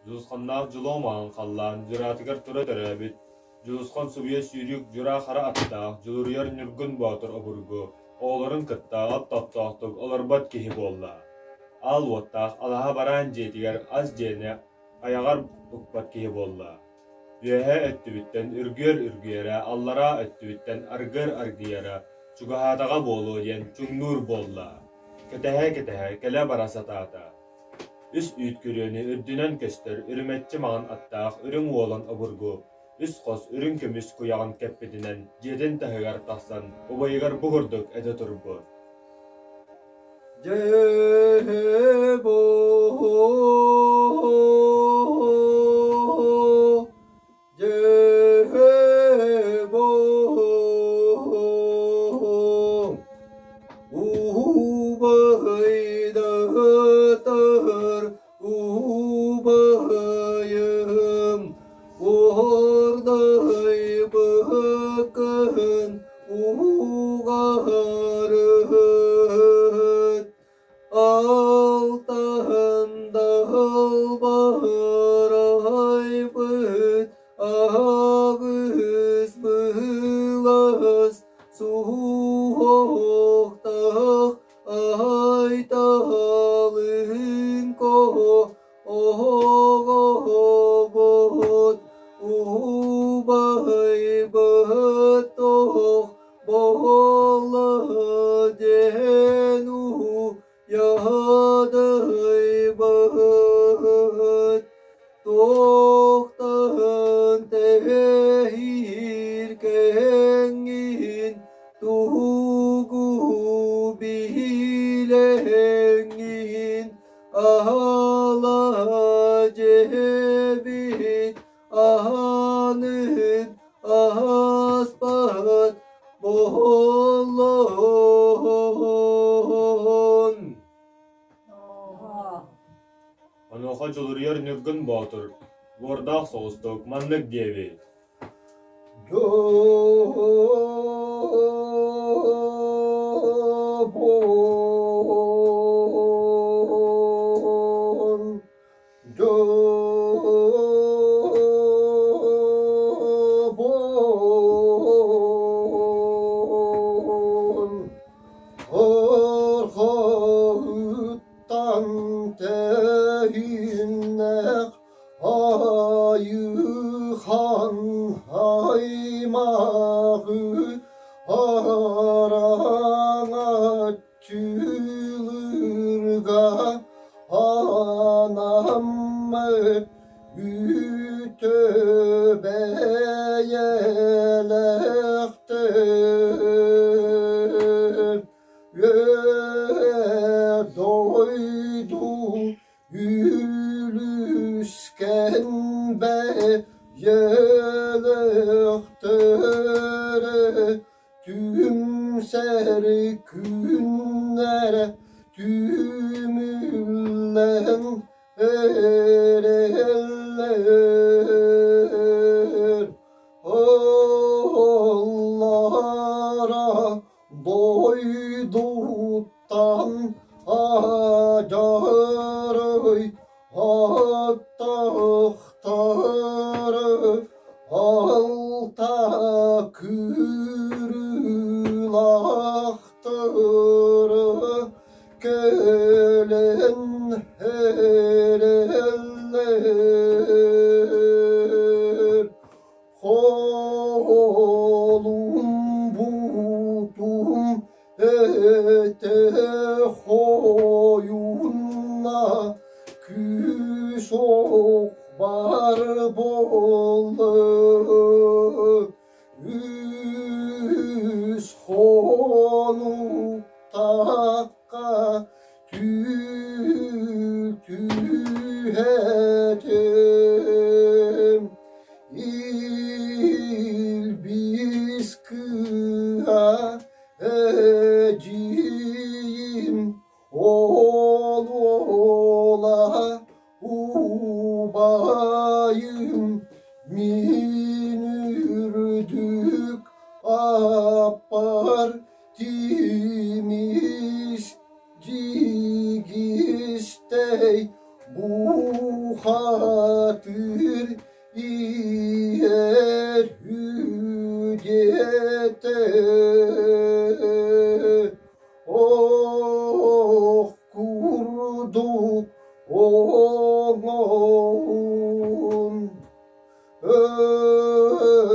Дьулусханнаах дьолуо маҥан халлаан дьураатыгар тура төрөөбүт, Дьулусхан субуйа сүүрүк дьураа хара аттаах Дьулуруйар Ньургун Боотур обургу оҕолорун кытта от-топтоохтук олорбот киһи буолла. Аал уоттаах алаһа бараан дьиэтигэр ас дьиэни айаҕар укпат киһи буолла. Үөһээ өттүбүттэн үргүөр үргүөрэ, аллараа өттүбүттэн аргыар аргыйара чугаһаатаҕа буолуо диэн чуҥнуур буолла. Кэтэһэ-кэтэһэ кэлэ-бара сатаата. Үс үүт күрүөнү үрдүнэн көстөр үрүмэччи маҥан аттаах үрүҥ уолан обургу үс хос үрүҥ көмүс куйаҕын кэппитинэн дьиэтин таһыгар тахсан убайыгар бу курдук этэ турбут: Дьэ бу Убайдатар убайым уордай быкын угарыт Алтан далбарайбыт аҕыс былас суһуохтаах айталыын оҕобут убайбыт ох Бола диэн уйадайбыт, туохтан тэһиир кэҥин тугу билэҥҥин аһала дьэбит аһаныт аһаспат буоллун. Онуоха Дьулуруйар Ньургун Боотур уордаах соҕустук маннык диэбит: Дьобуон Орхоһуттан тэһииннэх Айыхан аймаҕы араҥаччы Чыылырга анаммыт үтүө бэйэлээхтэр үө дойду үлүскэн бэйэлээхтэр Түмсэр күннэрэ түмүллэн эрэллэр. Оллара дойдуттан адьарай Аттахтары алта кырыылаахтары кэлэн эрэллэр. Холум бутум этэ хойунна күүс ох бар буолла үс хонуктаахха түүл түһэтим илбис кыыһа Эдьиийим ол уола убайым мин үрдүк аппар тимис дьигистэй буха. Бухатыыр иһэр үдиэтэ Ох курдук оҥоһун Өлөр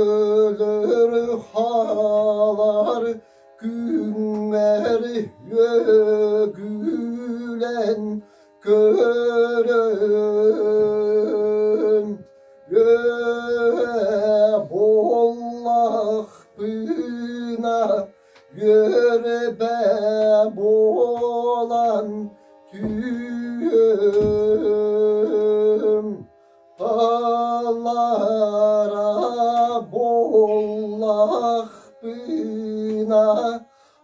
хаалар күҥҥэр үөгүлэн көрөн Үө буоллахпына үөрбэ буолан түһүөм Аллара буоллахпына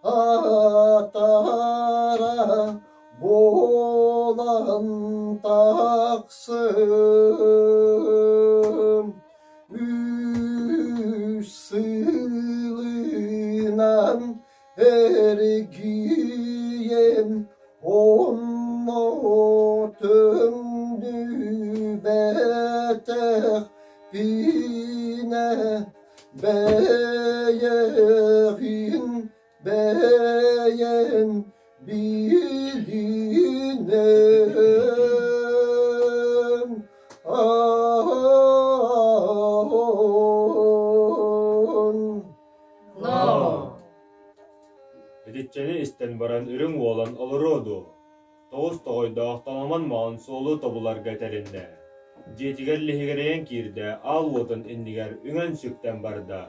атара буолан тахсым Үс сылынан эргийэн онно төннүбэтэх пинэ бэйэҕин бэйэн билинэн Итиччэни истэн баран үрүҥ уолан олоруо дуо? Тоҕус тоҕойдоох тоҥомон моон суолу тобуларга тэриннэ. Дьиэтигэр лиһигирэйэн киирдэ, аал уотун иннигэр үҥэн-сүктэн барда.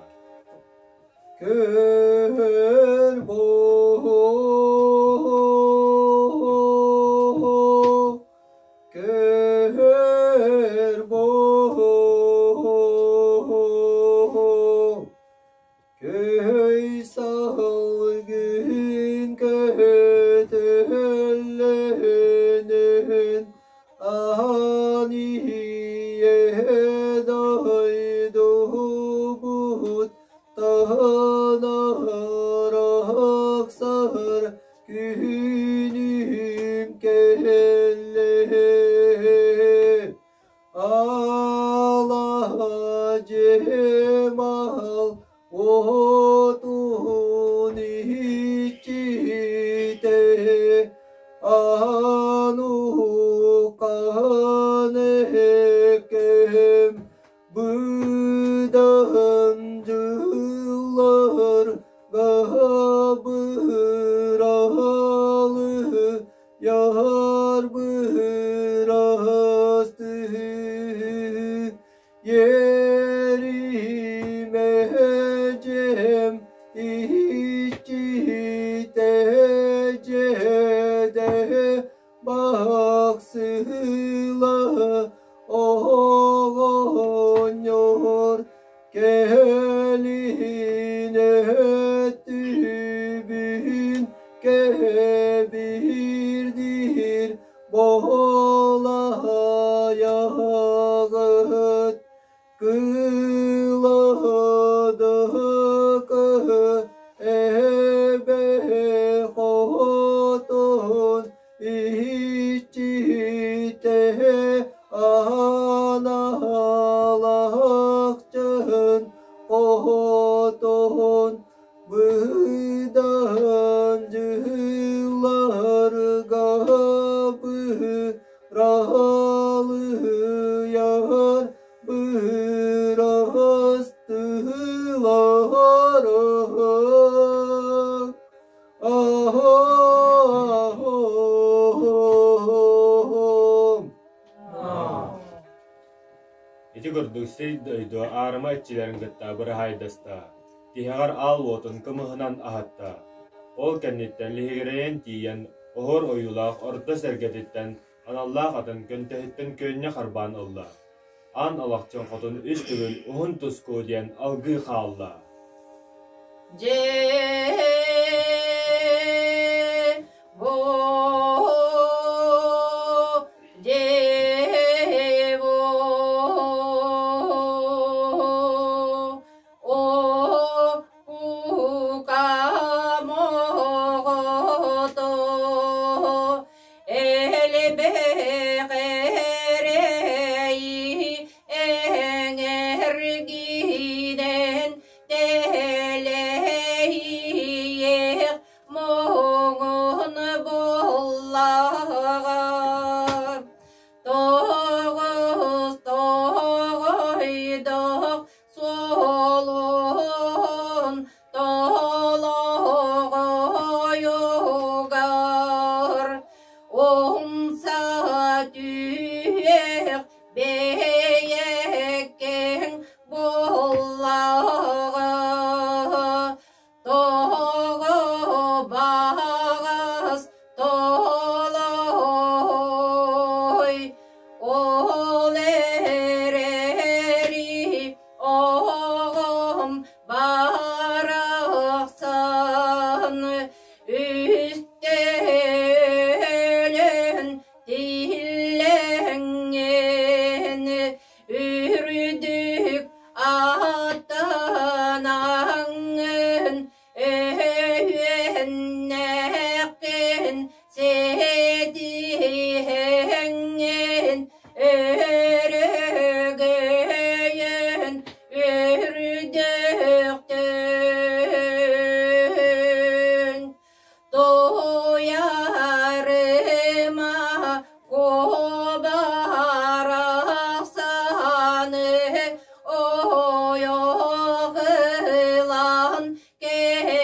Көр бу көр бу Көй салгын көтөллөнүн аан ийэ дойдубут таһынарахсар күнүм кэллэ Алаһа дьиэ-мал уотун иччитэ аан уххан эккэм быдан дьыллар быралы Яр бырастыы Еримэ дьиэм иччитэ дьиэдэ бахсыла оҕонньор кэлин өттүбүн кэбирдиир буолаайаҕыт кыладыкы эбэ хотун иччитэ аналахчын хотун быдан дьылларга быралыйар бырастыылар Ити курдук сир-дойду аарыма иччилэрин кытта быраһаайдаста, тиһэҕэр аал уотун кымыһынан аһатта. Ол кэнниттэн лиһигирэйэн тиийэн, оһуор ойуулаах орто сэргэтиттэн аналлаах атын көнтөһүттэн көөнньө харбаан ылла. Аан Алахчын хотун үс төгүл уһун тускуо диэн алгыы хаалла. Дьээ бу дьээ бу о кукамото элбэҕ эрэ. иһэҥҥин өрөгөйөн үрдүөхтүн. Туйаарыма куобарахсаны ойох ылан кэлэҥҥин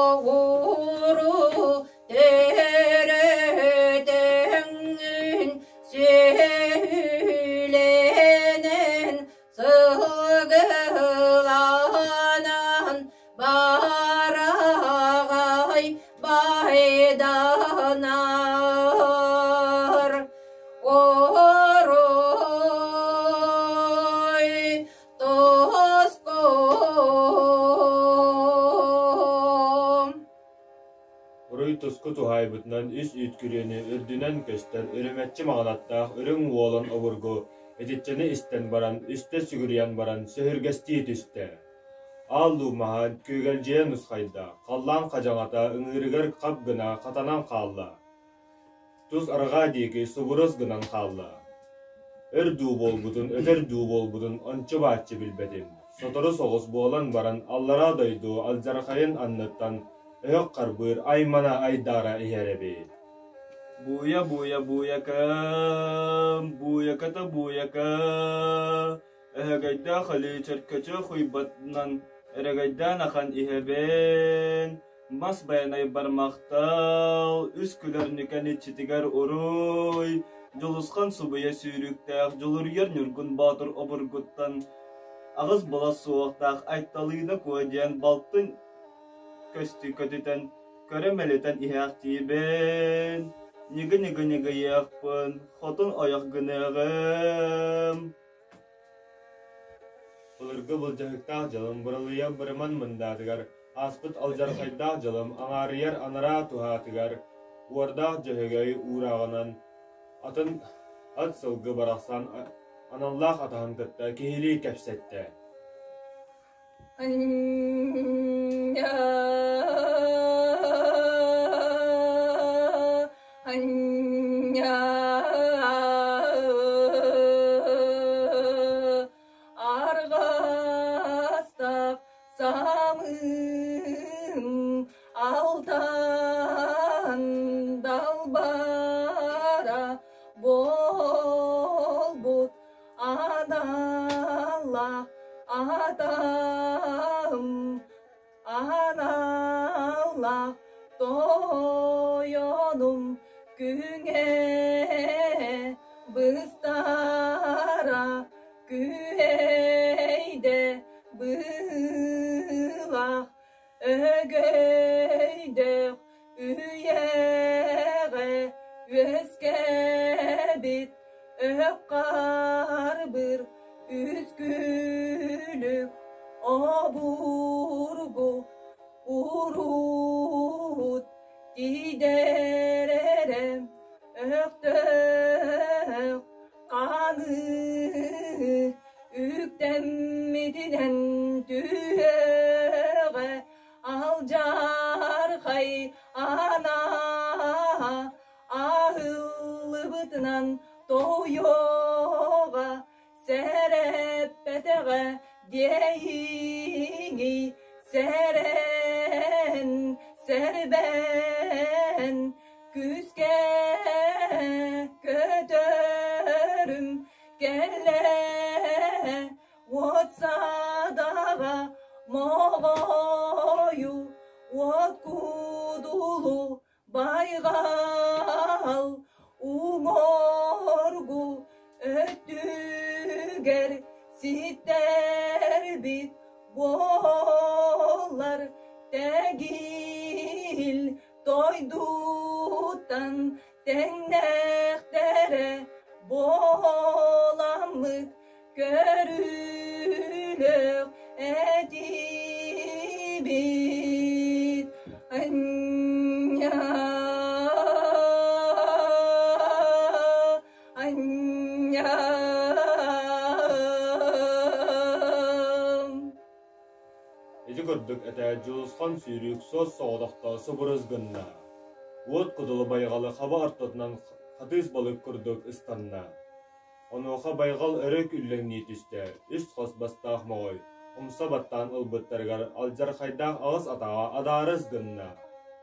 Оҕо-уруу төрөтөҥҥүн сүөһүлэнэн сылгыланан бараҕай байданар. Орой тоском. Уруй-туску туһаайбытынан үс үүт күрүөнү үрдүнэн көстөр үрүмэччи маҕанаттаах үрүҥ уолан обургу итиччэни истэн баран үстэ сүгүрүйэн баран сөһүргэстии түстэ. Аал луумаһа күөгэлдьийэ нусхайда, халлаан хадьаҥата ыҥыырыгар хап гына хатанан хаалла. Тус арҕаа диэки субурус гынан хаалла. Өр дуу буолбутун, өтөр дуу буолбутун ончу бааччы билбэтим. Сотору соҕус буолан баран аллараа дойду алдьархайын анныттан өһөх харбыыр аймана айдаара иһэр эбит. Буйа буйа буйакам, буйаката буйака, өһөгөйдөөх өлүү чөркөчү хуйбатынан эрэгэйдээн ахан иһэбин. Мас Байанайбар махтал, үс күлэр нүкэн иччитигэр уруй, Дьулусхан субуйа сүүрүктээх Дьулуруйар Ньургун Боотур обургуттан аҕыс былас суохтаах Айталыына Куо диэн балтын көстүү көтүтэн, көрө мэлитэн иһээхтиибин, ньыгы-ньыгы-ньыгыйыахпын, хотун ойох гыныаҕым. Былыргы былдьаһыктаах дьылым быралыйа бырыман мындаатыгар, ааспыт алдьархайдаах дьылым аҥаарыйар анараа туһаатыгар, уордаах Дьөһөгөй уурааҕынан атын ат сылгы барахсан аналлаах атаһын кытта киһилии кэпсэттэ. Арҕастаах самыым алтан далбара буолбут Аналлаах атам, аналлаах тойонум күҥэ быстара күһэйдэ быылах Өгөйдөөх үйэҕэ үөскээбит өһөх харбыр үс күлүк обургу уруут тиийдэрэрэ өһөхтөөх хааны үктэммитинэн түһүөҕэ алдьархай анаа аһыллыбытынан тоойуоҕа сэрэппэтэҕэ диэйиҥий сэрэн сэрбэн күүскэ көтөрүм Кэллэ уот садаҕа моҕойу, уот кудулу байҕал уҥуоргу өттүгэр ситтэрбит буоллар тэгил дойдуттан Тэҥнээхтэрэ буоламмыт көрүүлээх этибит. Анньа, анньа. Ити курдук. курдук этэ Дьулусхан сүүрүүк суос-соҕотохто субурус гынна. Уот кудулу байҕалы хаба ортотунан хатыыс балык курдук ыстанна. Онуоха байҕал өрө күллэҥнии түстэ, үс хос бастаах моҕой, умса баттаан ылбыттарыгар алдьархайдаах аҕыс атаҕа адаарыс гынна,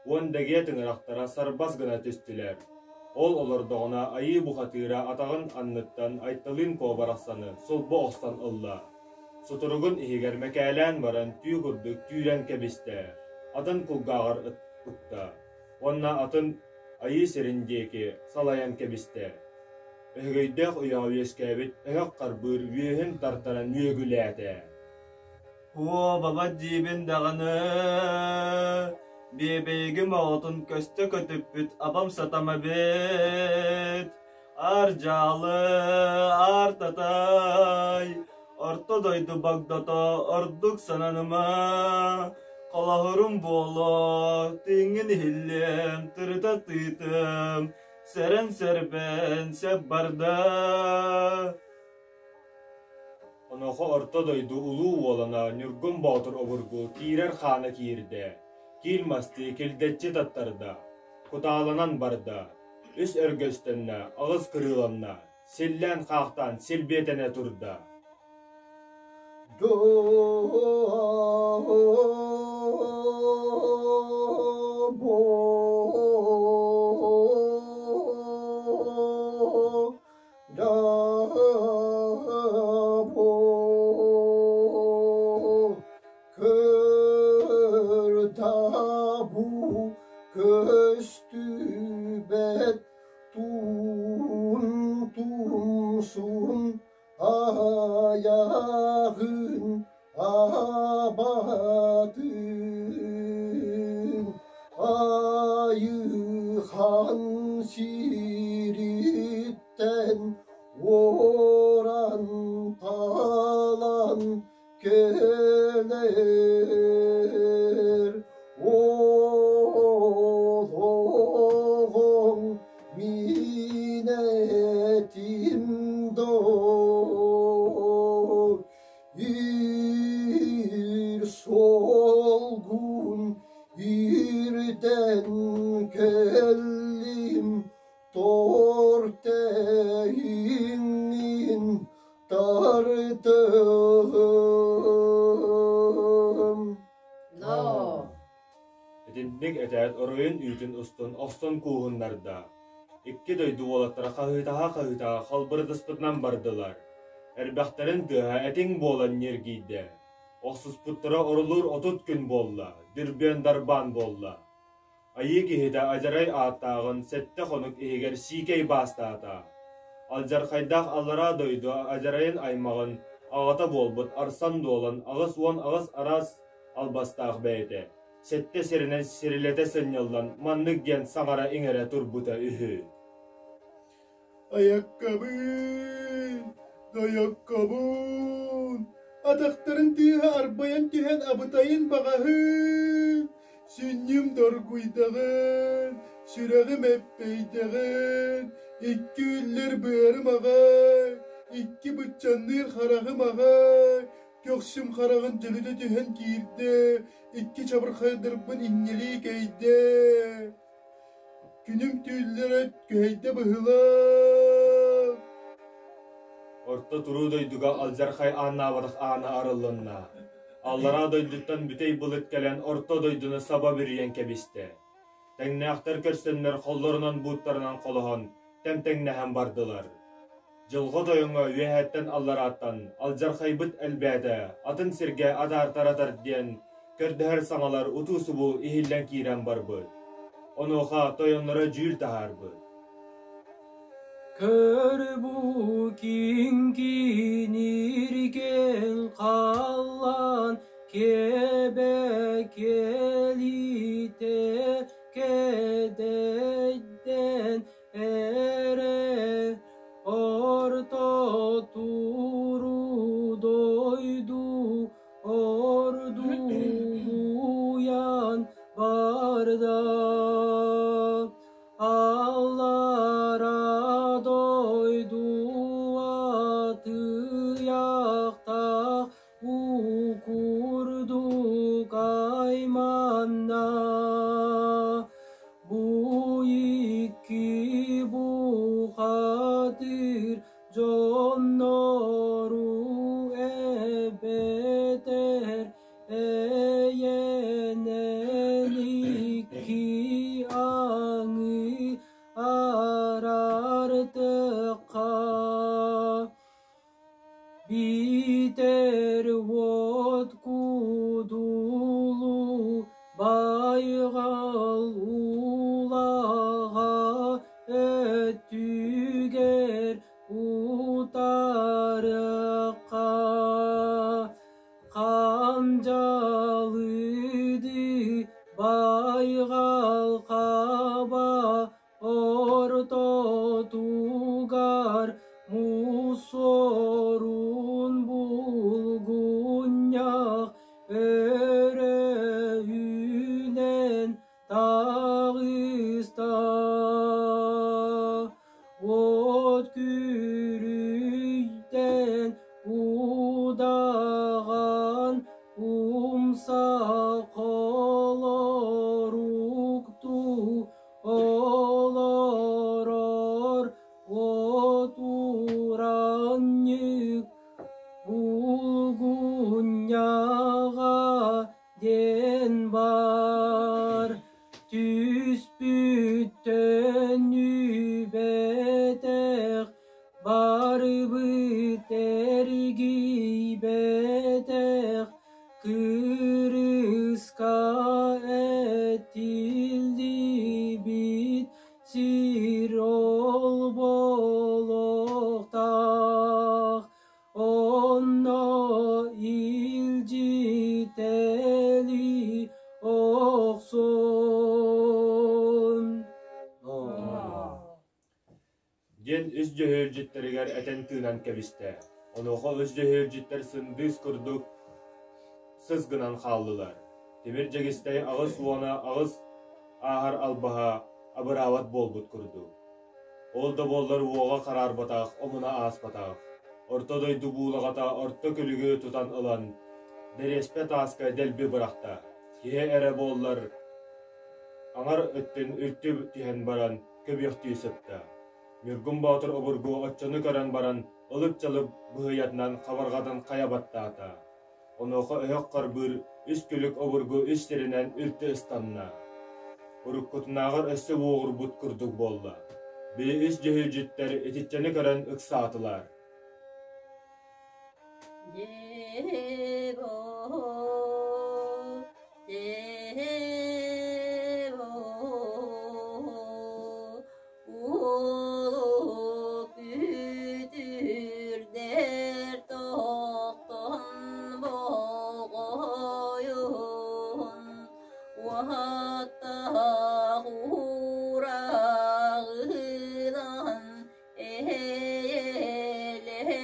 уон дэгиэ тыҥырахтара сарбас гына түстүлэр. Ол олордоҕуна айыы бухатыыра атаҕын анныттан Айталыын Куо барахсаны сулбу охсон ылла. Сутуругун иһигэр мэкээлээн баран түү курдук түүрэн кэбистэ, атын кулгааҕар укта уонна атын айыы сирин диэки салайан кэбистэ. Өһөгөйдөөх үйэҕэ үөскээбит өһөх харбыыр үөһүн тартаран үөгүлээтэ. Һуо, баба диибин даҕаны, биэбэйигим оҕотун көстө көтүппүт абам сатам эбит. Аар дьаалы, аар татай, орто дойду богдото ордук сананыма, холоһурум буолуо, тыыҥҥын иһиллиэм, тырыта тыытым, сэрэн-сэрбэн сөп барда. Онуоха орто дойду улуу уолана Ньургун Боотур обургу киирэр хаана киирдэ, киил мастыы килдэччи таттарда, кутааланан барда, үс өргөстөннө, аҕыс кырыыланна, силлээн-хаахтаан силбиэтэнэ турда. Кырдабу көстүбэт туун тумсун айаҕын абатын айыхан сириттэн уоран талан кэлэр ол оҕоҥ мин этим доо Ир солгун ирдэн кэллим тор тэйиҥҥин тартым. Но. Итинник этээт оройун үүтүн устун охсон кууһуннарда. Икки дойду уолаттара хаһыытаһа-хаһыытаһа халбарытыспытынан бардылар. Эрбэхтэрин тыаһа этиҥ буолан ньиргийдэ. Охсуспуттара орулуур 30 күн буолла, дүрбүөн-дарбаан буолла. Айыы киһитэ адьарай ааттааҕын сэттэ хонук иһигэр сиикэй баастаата. Алдьархайдаах аллараа дойду адьарайын аймаҕын аҕата буолбут Арсан Дуолан 88 араас албастаах бэйэтэ, сэттэ сиринэн сирилэтэ сынньыллан маннык диэн саҥара-иҥэрэ турбута үһү. Айаккабын, дойоккобун, атахтарын тыаһа арбайан түһэн абытайын баҕаһын, сүнньүм доргуйдаҕын, сүрэҕим эппэйдэҕин, икки үллэр быарым аҕай, икки быччанныыр хараҕым аҕай, көхсүм хараҕын дьөлүтэ түһэн киирдэ, икки чабырхайдарбын инньэлии кэйдэ. Күнүм түүллэрэ күһэйдэ быһыылаах. Орто туруу дойдуга алдьархай ааннаабатах аана арыллынна. Аллараа дойдуттан бүтэй былыт кэлэн орто дойдуну саба бүрүйэн кэбистэ. Тэҥнээхтэр көрсөннөр холлорунан бууттарынан холоһон, тэм-тэҥнэһэн бардылар. Дьылҕа тойоҥҥо үөһээттэн алларааттан алдьархайбыт элбээтэ, атын сиргэ атаартаратар диэн көрдөһөр саҥалар утуу-субуу иһиллэн киирэн барбыт. Онуоха тойонноро дьүүл таһаарбыт. Көр бу киҥкинииргэн халлаан кэбэ кэлиитэ кэдэйдэн эрэ орто туруу дойду ордулуйан барда. Аллара дойду атыйахтаах уу курдук. аҥыы араарытыкка Биитэр уот куудулу байҕал уулаҕа өттүгэр утарыахха Хандьалыды байҕал хаба ортотугар мусорун булгунньах өрө үүнэн таҕыста. От күрүйтэн удаҕан умса холоруктуу олорор отуранньык булгунньаҕа диэн баар түспүт төннүбэтэх барыбыт эргийбэтэх Кырыска этиллибит сир олболоохтоох, онно илдьитэли охсун. Диэн үс дьөһүөлдьүттэригэр этэн-тыынан кэбистэ. Онуоха үс дьөһүөлдьүттэр сындыыс курдук сыс гынан хааллылар. Тимир Дьэгистэй 88 ааһар албаһа абыраабат буолбут курдук. Ол да буоллар уоҕа хараарбатах, омуна ааспатах. Орто дойду буулаҕата орто күлүгү тутан ылан, дэриэспэ тааска дэлби бырахта. Киһи эрэ буоллар аҥар өттүн үлтү түһэн баран көбүөхтүү сытта. Ньургун Боотур обургу оччону көрөн баран ылып-чалып быһыйатынан хабарҕатын хайа баттаата. Онуоха өһөх харбыыр үс күлүк обургу үс сиринэн үлтү ыстанна. Уруккутунааҕар өссө уоҕурбут курдук буолла. Били үс дьөһүөлдьүттэр итиччэни көрөн ыксаатылар. Күтүрдэр тохтон болҕойун, уоттаах уурааҕынан эһэйэлэһэ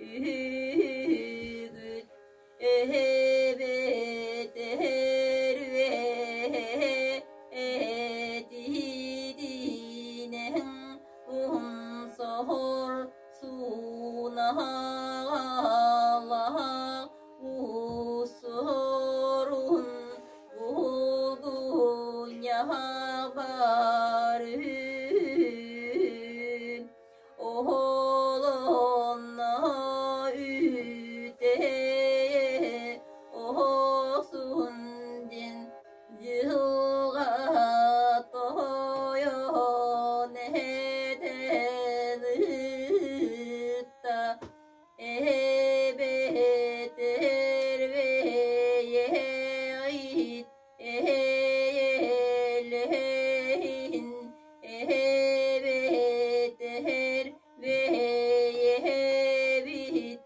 үһүгүт эһэбэтэр үөһэ этиитинэн умсоһор суунаҕалаах усорун булгунньаҕа барыын Оһолонно үүтэ оһосун диэн дьылҕа тойон этэн ыытта эбэтэр бэйэҕит эһэйэлэһин эбэтэр бэйэбит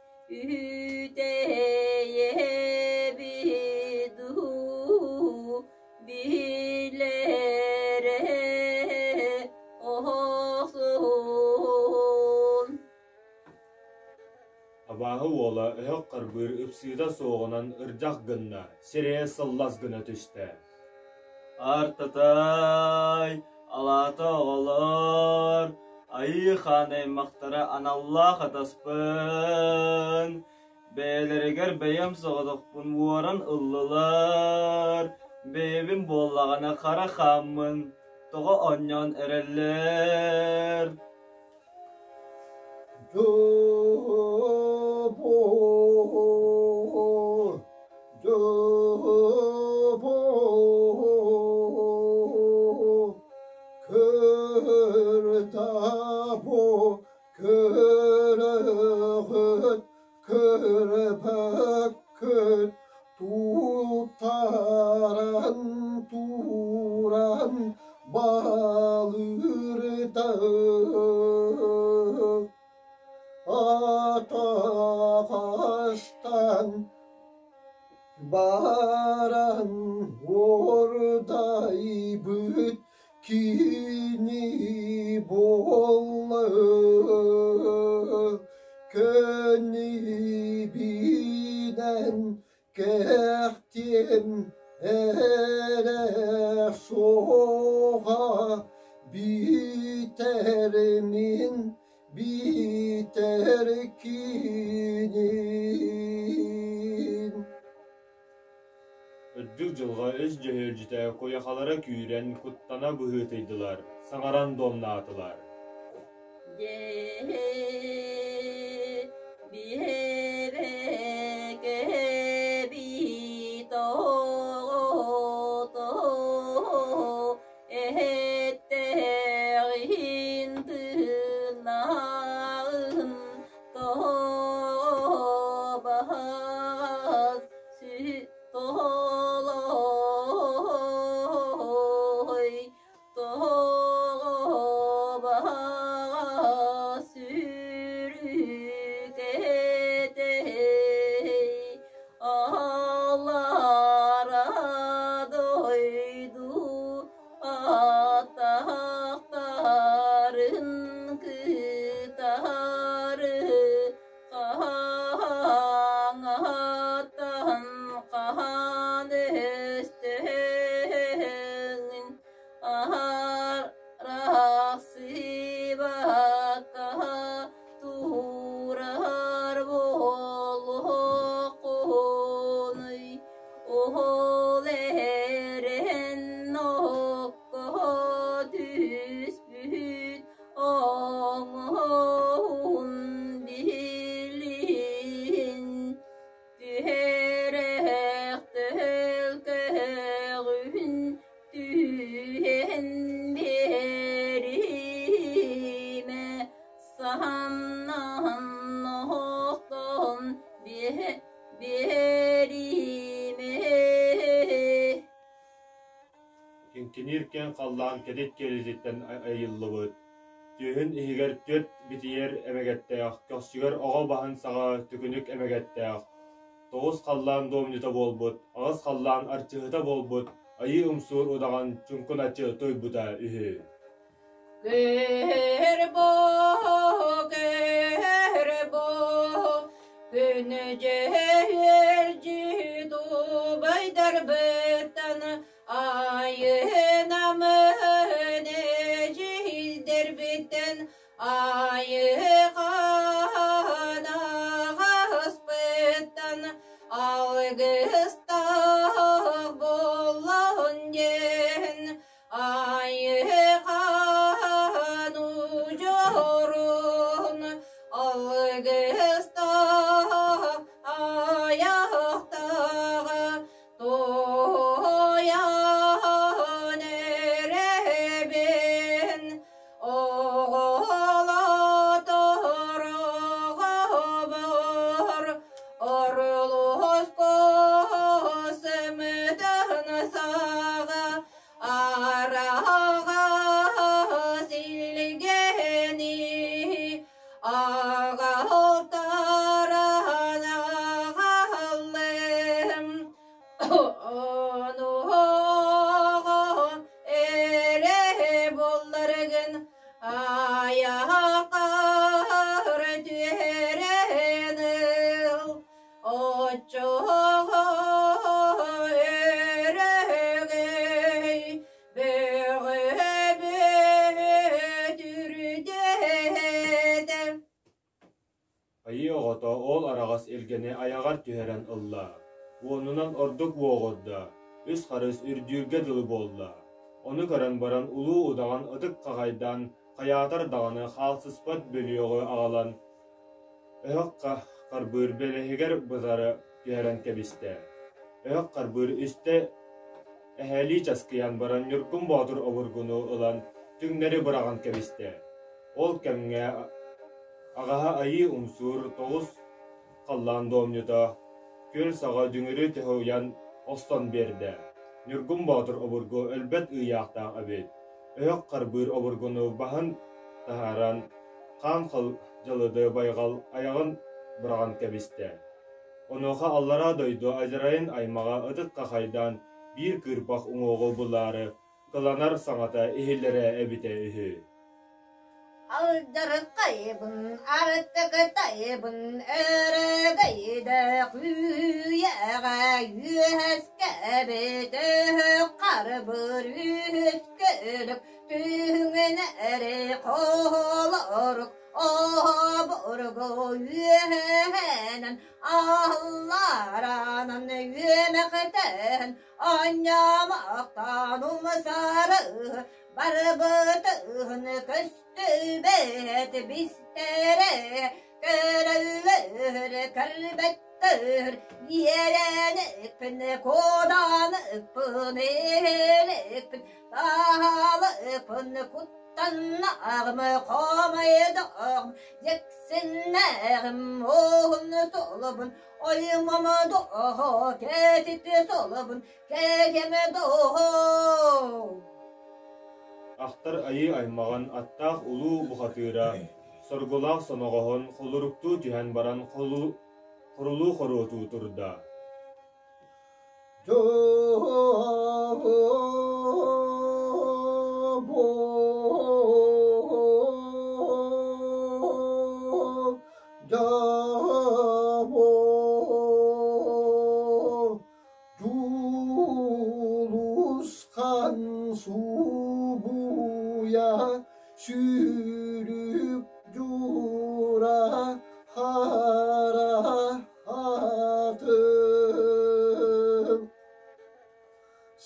үтэйэбит дуу билэрэ охсуһун Абааһы уола өһөх харбыыр ыпсыыта суоҕунан ырдьах гынна, сирэйэ сыллас гына түстэ. Артатай, алаата оҕолор, айыы хаан аймахтара аналлаах атаспын, бэйэлэригэр бэйэм соҕотохпун уоран ыллылар, бэйэбин буоллаҕына хара хааммын, тоҕо оонньоон эрэллэр Дьобуо, дьобуо. да бу көрөҕүт, көрбөккүт, туттаран туран балыырда атаҕастан баран уордайбыт кини буолла көннүбүнэн кэхтиэм эрэ суоҕа бүтэр мин бүтэр күнүм. Үрдүк дьылҕа үс дьөһүөлдьүтэ куйахалара күүрэн, куттана быһыытыйдылар, саҥаран дуомнаатылар. Эһэттэҕин тыынааҕын тоҕо баһаҕас толой тоҕо баһаҕас сүрүкэтэй аллара дойду атахтарын кытары хаһаҥаттан хаһан өстөһөҥүн арахсыбакка турар буолуоххунуй Ол эрэн окко түспүт оҥоһун билин түһэрэх төлкөҕүн түһэн биэримэ саһаннаһан оһохтон биэримэ Киҥкиниир киэҥ халлаан кэтит киэлититтэн айыллыбыт, түөһүн иһигэр түөрт битийэр эмэгэттээх, көхсүгэр оҕо баһын саҕа төкүнүк эмэгэттээх, тоҕус халлаан дуомньута буолбут, аҕыс халлаан арчыһыта буолбут Айыы Умсуур удаҕан чуҥкуначчы туйбута үһү. Көрбө, көрбө, күнү-дьөһүөлдьүт убайдарбыттан айынамын эдьиийдэрбиттэн айыхаан аҕаспыттан алгыстаах буоллун диэн Айыхан удьуорун алгыстаах айахтаҕа туойан эрэбин оҕолотор оҕобор орлуоску сымытын саҕа Араҕас илгэни аҕалтаран аҕаллым онуоҕа эрэ буолларгын айаххар түһэрэн ыл Оччоҕо өрөгөй бөҕө бөөтүрдээтэ Айыы оҕото ол араҕас илгэни айаҕар түһэрэн ылла, уонунан ордук уоҕурда, үс харыс үрдүүргэ дылы буолла. Ону көрөн баран улуу удаҕан ытык хаҕайдаан хайаатар даҕаны хаалсыспат бөлүөҕү аҕалан Өһөх харбыыр бэлэһигэр бытары түһэрэн кэбистэ. Өһөх харбыыр үстэ эһээлии часкыйан баран Ньургун Боотур обургуну ылан түҥнэри быраҕан кэбистэ. Ол кэмҥэ аҕаһа Айыы Умсуур тоҕус халлаан дуомньута күөл саҕа дүҥүрү тоһуйан охсон биэрдэ. Ньургун Боотур обургу өлбөт ыйаахтаах эбит. Өһөх харбыыр обургуну баһын таһааран, хаан дьалыды байҕал айаҕын быраҕан кэбистэ. Онуоха аллараа дойду адьарайын аймаҕа ытык хахайдаан биир кыырпах уҥуоҕу булаары кыланар саҥата иһиллэрэ эбитэ үһү. Алдьархайбын, артыктайбын, өрөгөйдө күүйэҕэ үөскэбит өһөх харбыр үһүс көлүк түһүҥүнэри хоһолорук оһоборго үөһэнэн алларанан үөмэхтэн анньамахтан умсары барбытын көстүбэт бистэрэ көрөллөр көрбөттөр иэрэникпин куоданыппын иһиликпин таһалыппын куттаннаҕым хомойдоҕум дьиксиннэҕим уһун солобун оймом доҕо кэтит солобун кэгэм доҕо Ахтар айыы аймаҕын аттаах улуу бухатыыра соргулаах соноҕоһун холоруктуу түһэн баран хорулуу хоруотуу турда. Дьулусхан субуйа сүүрүк дьуура хара атын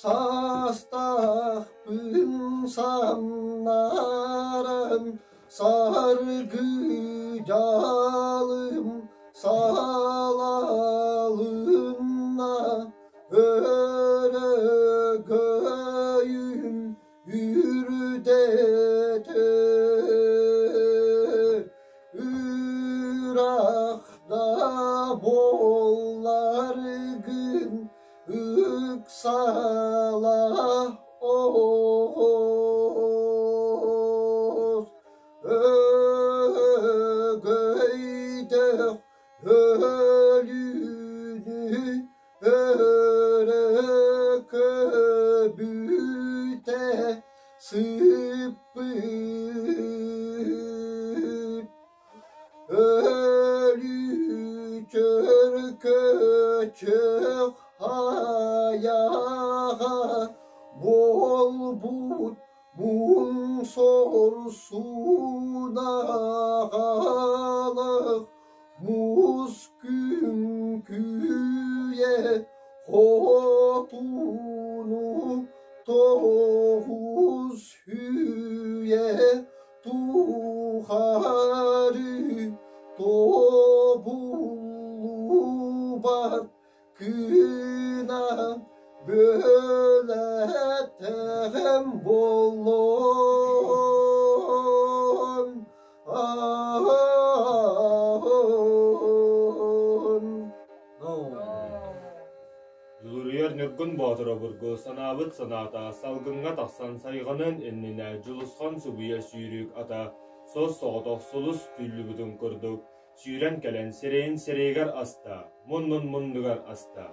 Саастаахпын самнаран саргы дьалым салалынна өрөгөйүм үрдэтэ Үрахда буолларгын ыксала оҕус Өгөйдөх өлүүнү өрө көбүтэ сыппыт Өлүү чөркөчөх айаҕа буолбут муҥ сорсунаҕалах муус күҥкүйэ хотуну тоҕус үйэ тухары тобуллубат гына бөлөтөҕөм буоллун Дьулуруйар Ньургун Боотур обургу санаабыт санаата салгыҥҥа тахсан сайҕаныан иннинэ Дьулусхан субуйа сүүрүк ата суос-соҕотох сулус түүллүбүтүн курдук сүүрэн кэлэн сирэйин сирэйигэр аста, муннун муннугар аста.